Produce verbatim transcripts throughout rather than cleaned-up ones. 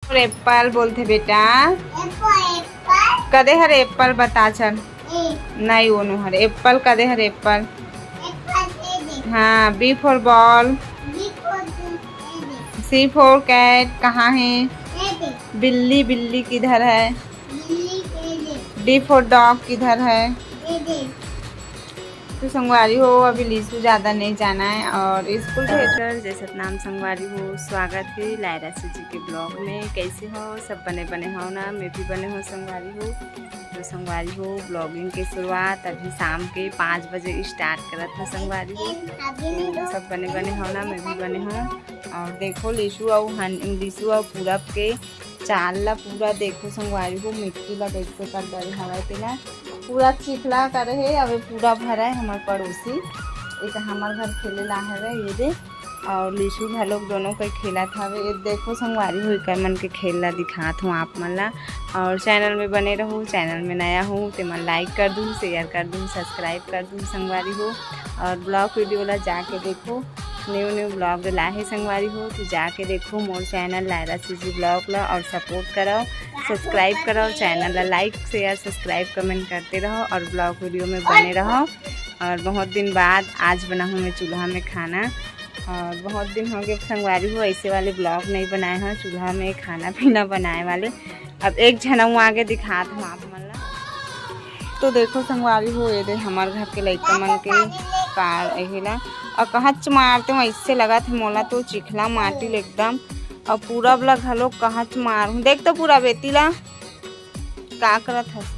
और एप्पल बोलथे बेटा। Apple, Apple. कदे हर एप्पल बता चल। ए। नहीं, ओनो हर एप्पल, कदे हर एप्पल। एप्पल, ए दे। हाँ, B for ball। B for ball, ए दे। C for cat, कहाँ है? ए दे। बिल्ली, बिल्ली किधर है? बिल्ली, ए दे। D for dog किधर है? ए दे। तो संगवारी हो, अभी लीसू ज़्यादा नहीं जाना है और स्कूल भेज कर जय सतनाम संगवारी हो, स्वागत है लायरा सुजी के ब्लॉग में। कैसे हो सब? बने बने हो ना? मैं भी बने हो संगवारी हो। तो संगवारी हो, ब्लॉगिंग के शुरुआत अभी शाम के पाँच बजे स्टार्ट करत हो संगवारी हो। तो सब बने बने हो ना? मैं भी बने हो। और देखो लीसू अउ हन-, लीसू अउ पूरब के चाल ला पूरा देखो संगवारी हो, मिट्टी ला कैसे कर डरे हवय तेला। पूरा चिखला करे हे, अबे पूरा भरा है हमर पड़ोसी। एक हमर घर खेले ला हवे, ये दे। और लीसू घलोक दोनों के खेलत हवे। ये देखो संगवारी हो, एकर मन के खेल ला दिखात हूँ आप मन ला। और चैनल में बने रहू, चैनल में नया हूँ ते मन लाइक कर दू, शेयर कर दू, सब्सक्राइब कर दू संगवारी हो। और ब्लॉग वीडियो ला जाके देखो, न्यू न्यू ब्लॉग लाहे संगवारी हो, तो जाके देखो मोर चैनल लायरा सुजी ब्लॉग ला और सपोर्ट करो, सब्सक्राइब करो चैनल ला, लाइक शेयर सब्सक्राइब कमेंट करते रहो और ब्लॉग वीडियो में बने रहो। और बहुत दिन बाद आज बनाहूँ मैं चूल्हा में खाना, और बहुत दिन हो गए संगवारी हो ऐसे वाले ब्लॉग नहीं बनाए हैं चूल्हा में खाना पीना बनाए वाले। अब एक झन अउ आगे दिखात हूँ आप मन ला। तो देखो संगवारी हो, ये दे हमर घर के लइका मन के कार एहे ला, और कहच मारते हूँ, ऐसे लगत हे मोला तो चिखला माटी ले एकदम, और पूरब ला घलो कहच मार हूँ। देख तो पूरब एती ला का करत हस।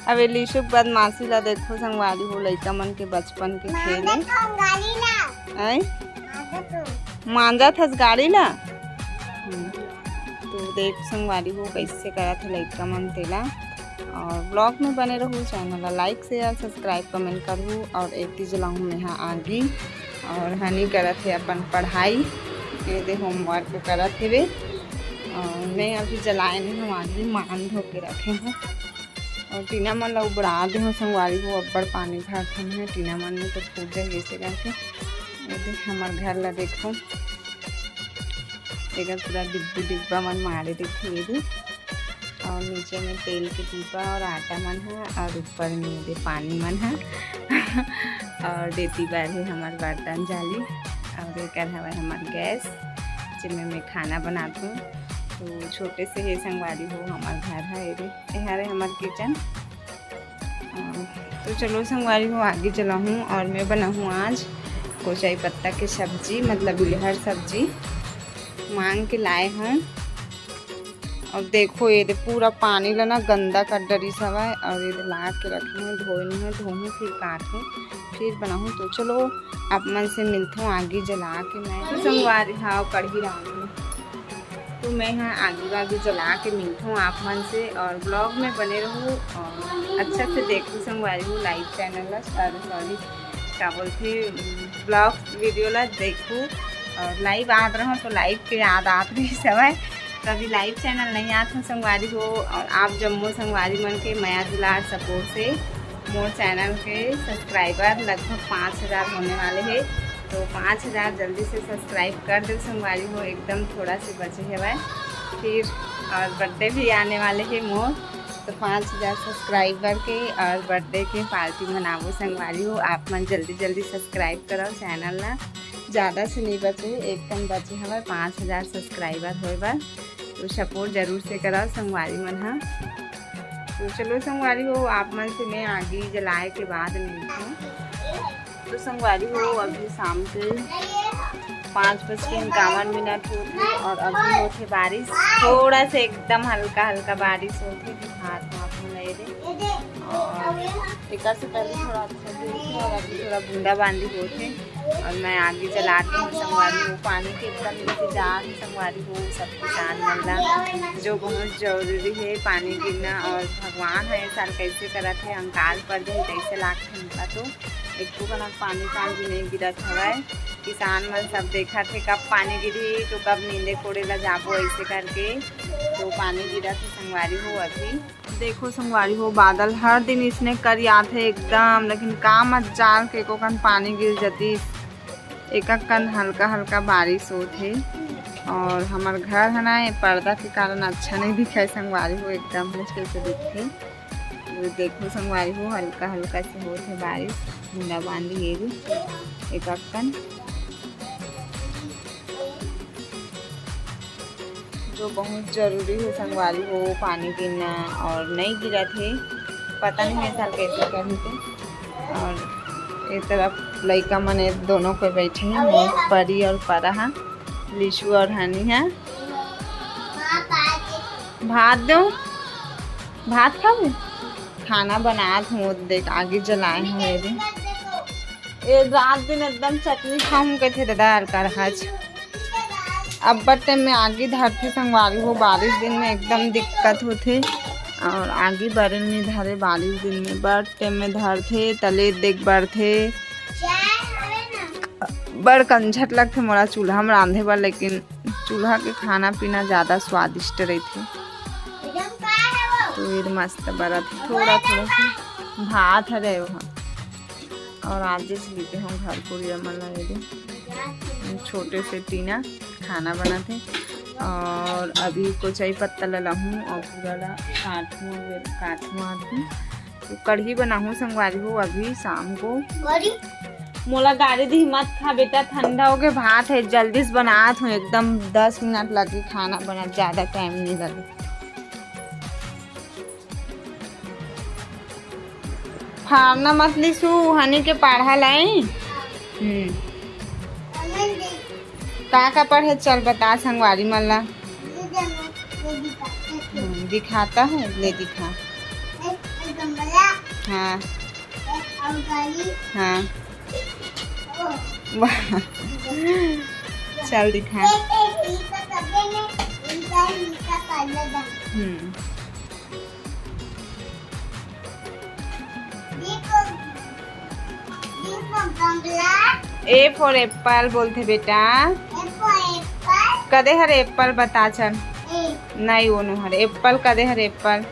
अब ये लीसू के बदमाशी ला देखो संगवारी हो, लइका मन के बचपन के खेल है। आय? मांजत हस गाड़ी ला। हम्म। तो देख संगवारी हो कैसे करत हे लइका मन तेला। और ब्लॉग में बने रहू, चैनल ला लाइक शेयर सब्सक्राइब कमेंट करहू। और एक चीज लाहूँ मैं हा आगी, और हनी करत हे अपन पढ़ाई, ये दे होमवर्क करत हेवे। और मैं अभी जलाए नहीं हूँ आगी, मान धो के रखे हूँ। और टीना मन ला उबड़ा दे हूँ संगवारी हो, अब्बड़ पानी भरथन है टीना मन में तो फूट जाए ऐसे करके। ये दे हमर घर ला देखो, एकर पूरा डिब्बी डिब्बा मन मारे दिखथे ये दे। और नीचे में तेल के डिब्बा और आटा मन है, और ऊपर में ये दे पानी मन है। और देती बार है हमर बर्तन जाली, और एकर हवे हमर गैस, जेमे मैं खाना बनात हूँ। तो छोटे से हे संगवारी हो, हमर घर है ये दे, ये हरे हमर किचन। अ, तो चलो संगवारी हो, आगी जलाहूँ और मैं बनाहूँ आज कोचई पत्ता के सब्जी, मतलब इलहर सब्जी मांग के लाए हूँ। अब देखो ये दे पूरा पानी ला ना गंदा कर डरिस हवय, और ये दे ला के रखे हूँ, धोए नहीं हूँ, धोहूँ फिर काटहूँ, फिर बनाहूँ। तो चलो आप मन से मिलथों आगी जला के। मैं तो संगवारी, हाँ, कढ़ी रांधहूँ। तो मैं हा आगी वागी जला के मिलथों आप मन से, और ब्लॉग में बने रहू और अच्छा से देखू संगवारी हो लाइव चैनल ला, सॉरी सॉरी, का बोलथे, ब्लॉग वीडियो ला देखू। और लाइव आत रहूँ तो लाइव के याद आत रही सवय, कभी लाइव चैनल नहीं आत हूँ संगवारी हो। और आप जम्मो संगवारी मन के मया दुलार सपोर्ट से मोर चैनल के सब्सक्राइबर लगभग पाँच हज़ार होने वाले हैं। तो पाँच हज़ार जल्दी से सब्सक्राइब कर दो संगवारी हो, एकदम थोड़ा से बचे हवय फिर। और बर्थडे भी आने वाले हैं मोर, तो पाँच हज़ार सब्सक्राइबर के और बर्थडे के पार्टी मनाबो संगवारी हो। आप मन जल्दी जल्दी सब्सक्राइब करो चैनल ला, ज़्यादा से नहीं बचे, एकदम बचे हवय पाँच हज़ार सब्सक्राइबर होए बर। तो सपोर्ट जरूर से करो संगवारी मन हा। तो चलो संगवारी हो, आप मन से मैं आगी जलाए के बाद मिलथों। तो संगवारी हो, अभी शाम के पाँच बज के इक्यावन मिनट होत हे और अभी होत हे बारिश, थोड़ा से एकदम हल्का हल्का बारिश होत हे, दिखात हूँ आप मन ला ये दे। और एकर से पहले थोड़ा अच्छा धूप हे और अभी थोड़ा बूंदा बांदी होत हे। और मैं आगी जलात हूँ संगवारी हो, पानी के एकदम इंतजार हे संगवारी हो, सब किसान मन ला, जो बहुत जरूरी है पानी गिरना। और भगवान है साल कैसे करत है, अंकाल पर दिन कैसे लागथे उनका, तो एको कनक पानी पान भी नहीं गिरत हवय। किसान मन सब देखत हे कब पानी गिरही तो कब नींदे कोड़े ला जाबो ऐसे करके, तो पानी गिरत हे संगवारी हो अभी। देखो संगवारी हो, बादल हर दिन इसने करियाथे एकदम, लेकिन का मजाल के एको कन पानी गिर जतिस। एक अक्कन हल्का हल्का बारिश होत हे और हमर घर है ना, ये पर्दा के कारण अच्छा नहीं दिखाई संगवारी हो, एकदम मुश्किल से दिखथे। तो देखो संगवारी हो, हल्का हल्का से होत हे बारिश, बूंदा बांदी ये भी एक अक्कन। जो बहुत जरूरी है संगवारी हो, पानी पीना और नहीं गिरत हे, पता नहीं ये साल कैसे करही ते। और एक तरफ लइका मन दोनों कोई बैठे हैं, मोर परी और परा है, लिशु और हनी है। भात दो, भात खाबे? खाना बनात हूँ, देख आगी जलाए हूँ ये दिन। ये रात दिन एकदम चटनी खाऊं कहते दादा अलकर हज। अब्बड़ टाइम में आगी धरथे संगवारी हो, बारिश दिन में एकदम दिक्कत होथे। और आगी बरे में धरे बारिश दिन में, बड़ टाइम में धरथे, तले देख बढ़थे। बड़ कंझट लगथे मोला चूल्हा में रांधे बर, लेकिन चूल्हा के खाना पीना ज्यादा स्वादिष्ट रहिथे। तो ये मस्त बरत थोड़ा थोड़ा सा भात हरे वहाँ। और आज जैसे लेते हम घर कुरिया मन ला ये दे, छोटे से टीना खाना बनाते। और अभी कोचई पत्ता ला लाहूँ और पूरा ला काटूँ, काटूँ आती। तो कढ़ी बनाहूँ संगवारी हो अभी शाम को। मोला गारी दी मत खा बेटा, ठंडा हो गए, भात है, जल्दी से बनात हूँ, एकदम दस मिनट लगी खाना बना, ज्यादा टाइम नहीं लगे। फाड़ना मत लिसु, हनी के पढ़ा लाई। हम्म। का का पढ़े, चल बता संगवारी मन ला। हम्म, दिखाता है, ले दिखा। हाँ। हाँ। वाह। चल दिखा। हम्म। A for apple बोलथे बेटा। कदे हर एप्पल बता चल। नहीं, वो नो हर एप्पल, कदे हर एप्पल।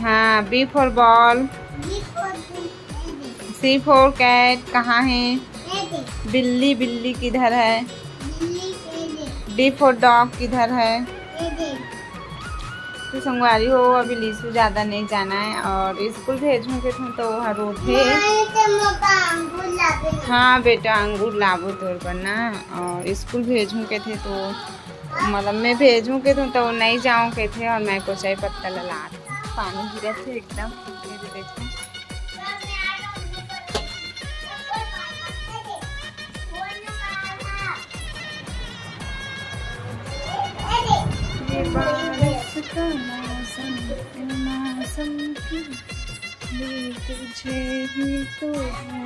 हाँ, B for ball। C for cat, कहाँ है? बिल्ली, बिल्ली किधर है? D for dog किधर है? तो संगवारी हो, अभी लीसू ज्यादा नहीं जाना है और स्कूल भेजूँ के थे तो वहाँ रोथे। हाँ बेटा, अंगूर लाबो तोर बर ना, और स्कूल भेजूँ के थे तो मतलब मैं भेजूँ के थे तो नहीं जाऊँ के थे और मैं कोचई पत्ता ला लात। पानी गिरत हे एकदम, ये भी देखो। ये बारिश का मौसम, मौसम की भी तुझे ही तो है,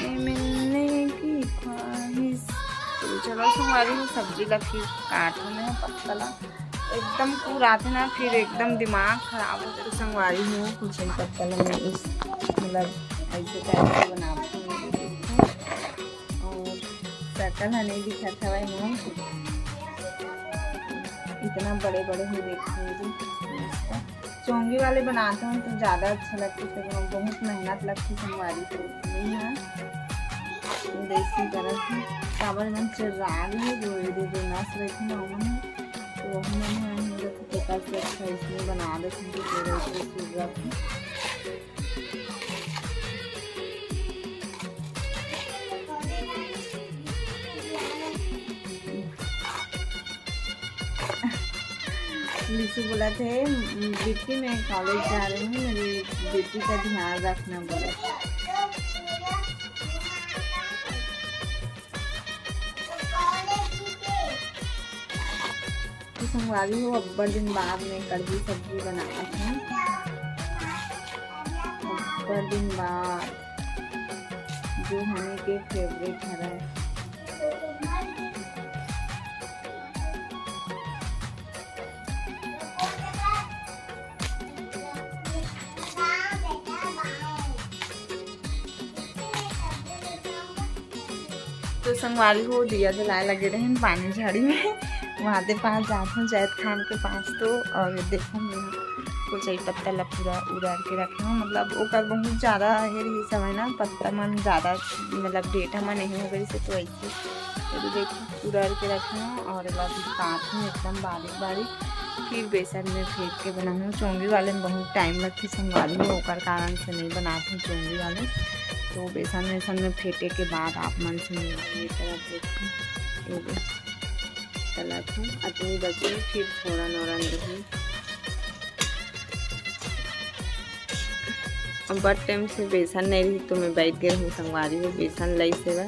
ये मिलने की ख्वाहिश। तो चलो संगवारी हो, सब्जी ला फिर काटो मैं पत्ता ला। एकदम पूरा आथे ना, फिर एकदम दिमाग खराब हो जाथे संगवारी हो। कुछ नहीं पत्ता ला मैं इस मतलब ऐसे टाइप से बनाती हूँ। और शक्ल है नहीं दिखत हवय मोर, इतना बड़े बड़े हो देखते हैं। चोंगी वाले बनाते हैं तो ज्यादा अच्छा लगता है, तो बहुत मेहनत लगती है संगवारी को नहीं है। तो देसी तरह से चावल मन चिर्रा लिए जो ये जो नस रही थी ना उन्होंने, तो वही मैंने हम लोग के पास अच्छा इसमें बना देते हैं तो पूरा इसको सूख जाते हैं। लिशु बोला थे, "दीप्ति, मैं कॉलेज जा रही हूँ, मेरी बेटी का ध्यान रखना," बोला। तो संगवारी हो, अब्बड़ दिन बाद में कढ़ी सब्जी बनात हूँ। अब्बड़ दिन बाद, जो हनी के फेवरेट हरय। तो संगवारी हो, दिया जलाए लगे रहे पानी झाड़ी में, वहाँ दे पास जात हूँ, जैत खान के पास। तो और देखो, मैं कोचई पत्ता ला पूरा उड़ार के रखे हूँ, मतलब ओकर बहुत ज़्यादा हे रही समय ना, पत्ता मन ज़्यादा, मतलब डेढ़ा मन नहीं हो गई से, तो ऐसे ये तो देखो उड़ार के रखे हूँ और एला भी काट हूँ एकदम बारीक बारीक। फिर बेसन में फेंट के बनाऊँ। चोंगी वाले में बहुत टाइम लगती संगवारी हो, ओकर कारण से नहीं बनाती हूँ चोंगी वाले। तो बेसन वेसन में फेंटे के बाद आप मन से मिलती हूँ। ये तरह देखो, ये दे, तलत हूँ, अतनी बची, फिर थोड़ा नोरन दही। अब बड़ टाइम से बेसन नहीं रही, तो मैं बैठ गई हूँ संगवारी में बेसन लाई सेवा।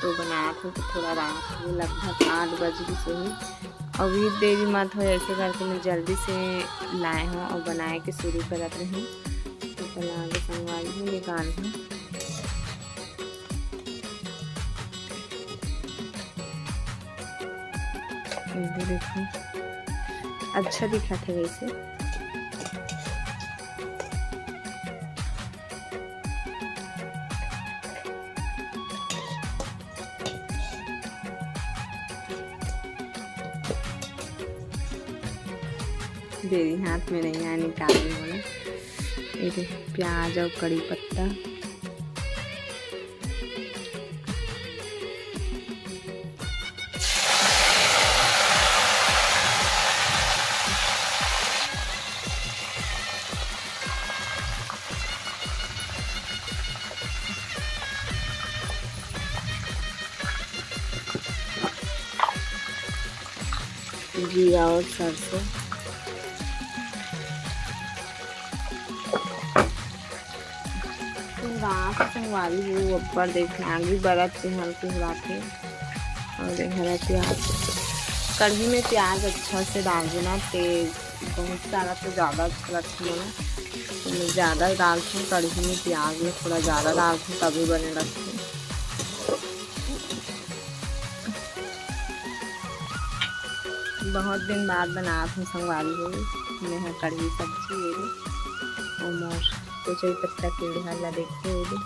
तो बनात हूँ तो थोड़ा रात हो, लगभग आठ बज गई सही। और वीर देवी मात हो, ऐसे करके मैं जल्दी से लाए हूँ और बनाए के शुरू करत रही। तो बना के संगवारी हूँ, निकाल हूँ। ये देखो, अच्छा दिखत हे वैसे। देरी हाथ में नहीं आए, निकाले हूँ। ये दे, प्याज और कड़ी पत्ता। जीरा और सरसों। रात संगवारी हो, ऊपर देख लागी बरत के हल्के हुआ के। और ये हरा प्याज, कढ़ी में प्याज अच्छा से डाल देना, तेज बहुत सारा तो ज़्यादा अच्छा लगता है ना, तो मैं ज़्यादा ही डालती हूँ कढ़ी में प्याज, मैं थोड़ा ज़्यादा डालती हूँ तभी बने लगती हूँ। बहुत दिन बाद बनात हूँ संगवारी हो मैं ह कढ़ी सब्जी। ये दे, और मोर कोचई पत्ता के उड़हर ला देखते हुए